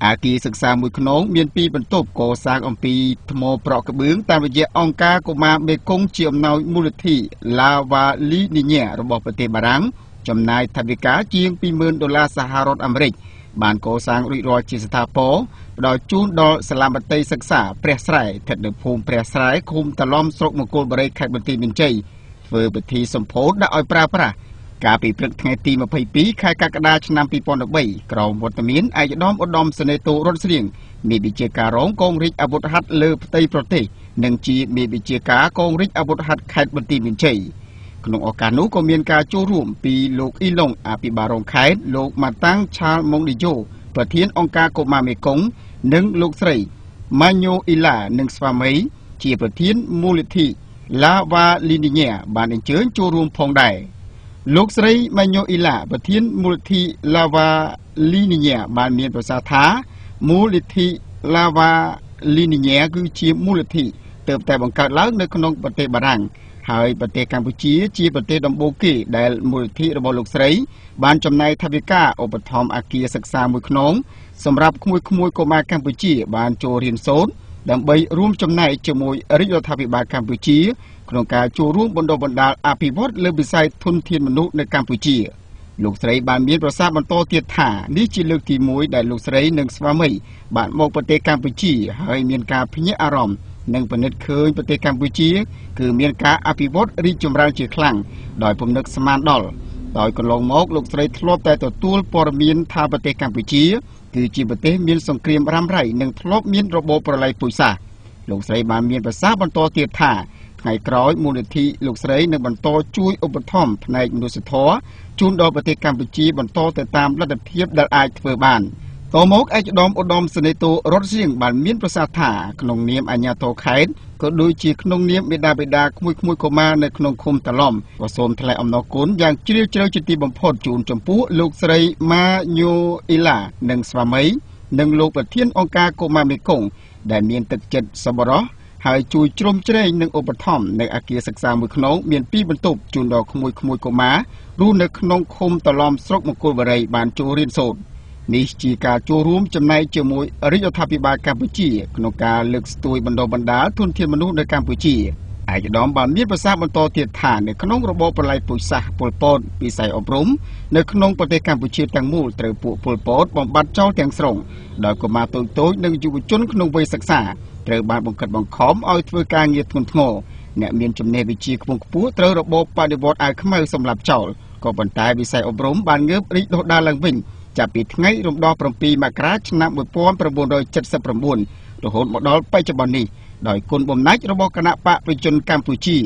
អាគារសិក្សាមួយខ្នងមានពីរបន្ទប់កសាងអំពីថ្មប្រក់ក្បឿងតាមរយៈអង្គការកុមារមេគង្គជាអំណោយមូលនិធិឡាវ៉ាលីនីញ៉ារបស់ប្រទេសបារាំងចំណាយថវិកាជាង 20,000 ដុល្លារសហរដ្ឋអាមេរិកបានកសាងរួចរាល់ជាស្ថាពរផ្ដល់ជូនដល់សាលាមត្តេយ្យសិក្សាព្រះស្រែស្ថិតនៅភូមិព្រះស្រែឃុំតាឡំស្រុកមង្គលបុរីខេត្តបន្ទាយមានជ័យធ្វើពិធីសម្ពោធដាក់ឲ្យប្រើប្រាស់កាលពីព្រឹកថ្ងៃទី22ខែកក្កដាឆ្នាំ2013ក្រោមវត្តមានឯកឧត្តមឧត្តមសេនីយ៍តូរុនស្រៀងមេវិជាការរងកងរាជអាវុធហត្ថលើផ្ទៃប្រទេសនិងជាមេវិជាការកងរាជអាវុធហត្ថខេត្តបន្ទាយមានជ័យក្នុងឱកាសនោះក៏មានការចូលរួមពីលោកអ៊ីឡុងអភិបាលរងខេត្តលោកម៉ាតាំងឆាលម៉ុងឌីយ៉ូប្រធានអង្គការកុមារមេគង្គនិងលោកស្រីម៉ាញ៉ូអ៊ីឡានិងស្វាមីជាប្រធានមូលនិធិឡាវ៉ាលីនីញ៉ាបានអញ្ជើញចូលរួមផងដែរលោកស្រីម៉ាញ៉ូអ៊ីឡាប្រធានមូលនិធិឡាវ៉ាលីនីញ៉ាបានមានប្រសាសន៍ថាមូលនិធិឡាវ៉ាលីនីញ៉ាគឺជាមូលនិធិទើបតែបង្កើតឡើងនៅក្នុងប្រទេសបារាំងហើយប្រទេសកម្ពុជាជាប្រទេសដំបូងគេដែលមូលនិធិរបស់លោកស្រីបានចំណាយថវិកាឧបត្ថម្ភអគារសិក្សាមួយខ្នងសម្រាប់ក្មួយៗកុមារកម្ពុជាបានចូលរៀនសូត្រដើម្បីរួមចំណែកជាមួយរាជរដ្ឋាភិបាលកម្ពុជាក្នុងការចូលរួមបណ្ដុះបណ្ដាលអភិវឌ្ឍលើវិស័យធនធានមនុស្សនៅកម្ពុជាលោកស្រីបានមានប្រសាសន៍បន្តទៀតថានេះជាលើកទី1ដែលលោកស្រីនិងស្វាមីបានមកប្រទេសកម្ពុជាហើយមានការភ្ញាក់អារម្មណ៍និងពិនិត្យឃើញប្រទេសកម្ពុជាគឺមានការអភិវឌ្ឍរីកចម្រើនជាខ្លាំងដោយពុំនឹកស្មានដល់ដោយកន្លងមកលោកស្រីធ្លាប់តែទទួលព័ត៌មានថាប្រទេសកម្ពុជាគឺជាប្រទេសមានសង្គ្រាមរ៉ាំរ៉ៃនិងធ្លាប់មានរបបប្រល័យពូជសាសន៍លោកស្រីបានមានប្រសាសន៍បន្តទៀតថាថ្ងៃក្រោយមូលនិធិលោកស្រីនឹងបន្តជួយឧបត្ថម្ភផ្នែកមនុស្សធម៌ជូនដល់ប្រទេសកម្ពុជាបន្តទៅតាមលទ្ធភាពដែលអាចធ្វើបានតមកឯកឧត្តមឧត្តមសេនីយ៍តូរ៉ុតសៀងបានមានប្រសាសន៍ថាក្នុងនាមអាជ្ញាធរខេត្តក៏ដូចជាក្នុងនាមមេដាបេដាក្មួយៗកុមារនៅក្នុងឃុំតាឡំក៏សូមថ្លែងអំណរគុណយ៉ាងជ្រាលជ្រៅជាទីបំផុតជូនចំពោះលោកស្រីម៉ាញូអ៊ីឡានិងស្វាមីនិងលោកប្រធានអង្គការកុមារមេគង្គដែលមានទឹកចិត្តសប្បុរសហើយជួយជ្រោមជ្រែងនិងឧបត្ថម្ភនៅអគារសិក្សាមួយខ្នងមានពីរបន្ទប់ជូនដល់ក្មួយៗកុមាររស់នៅក្នុងឃុំតាឡំស្រុកមង្គលបុរីបានចូលរៀនសូត្រនេះជាការចូលរួមចំណែកជាមួយរាជរដ្ឋាភិបាលកម្ពុជាក្នុងការលើកស្ទួយបណ្ដុះបណ្ដាលធនធានមនុស្សនៅកម្ពុជាឯកឧត្តមបានមានប្រសាសន៍បន្តទៀតថានៅក្នុងរបបប្រល័យពូជសាសន៍ប៉ុលពតវិស័យអប់រំនៅក្នុងប្រទេសកម្ពុជាទាំងមូលត្រូវពួកប៉ុលពតបំបត្តិចោលទាំងស្រុងដោយកុមារតូចៗនិងយុវជនក្នុងវ័យសិក្សាត្រូវបានបង្ខិតបង្ខំឲ្យធ្វើការងារធ្ងន់ធ្ងរអ្នកមានចំណេះវិជ្ជាខ្ពង់ខ្ពស់ត្រូវរបបបដិវត្តន៍អាវខ្មៅសម្លាប់ចោលក៏ប៉ុន្តែវិស័យអប់រំបានងើបរីកដុះដាលឡើងវិញចាប់ពីថ្ងៃរំដោះ7មករាឆ្នាំ1979រហូតមកដល់បច្ចុប្បន្ននេះដោយគុណបំណាច់របស់គណៈបកប្រជាជនកម្ពុជា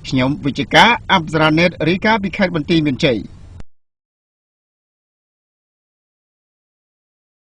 ខ្ញុំវិជ្ជការអប្សរាណេតរាយការណ៍ពីខេត្តបន្ទាយមានជ័យ។